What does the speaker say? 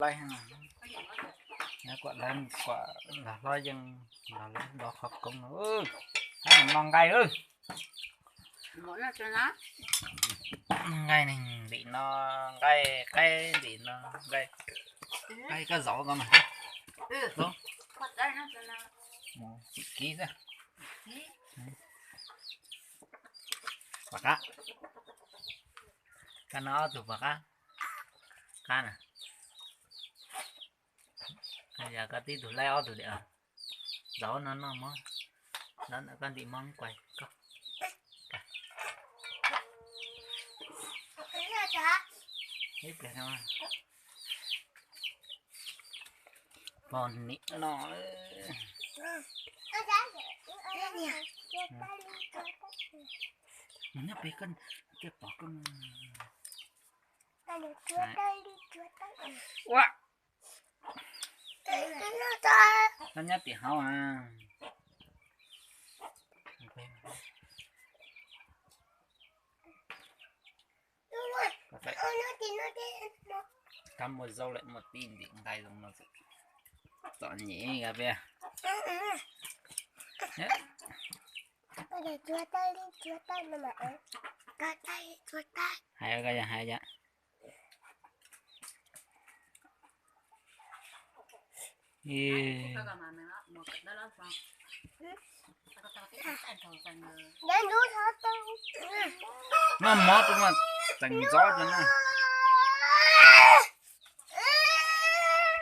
Laij, kuam laij, kuam los hlob yeej los lawv do qhov koob no. Hab no nqaij lawm. Nqaij neeg ntim no, nqaij qaib ntim no, nqaij, nqaij koj zaum ko mas. Txim kiv xwb. Puas qab? Koj no ob tug puas qab? Qab na. Yog koj tib tug laib ob tug li. Zaum no noj mov, zaum no koj ntim mov kuais koj. Pog nim no, mus nyob pem koj, koj pom koj. Ua, koj nyob tim hauv a. Koj muaj zaub lawm, muaj tib ntim nqaij zoo no xwb. Txom nyem koj peb. Hais koj yog hais yom. Noj mov rau mas tseem ntxov rau na.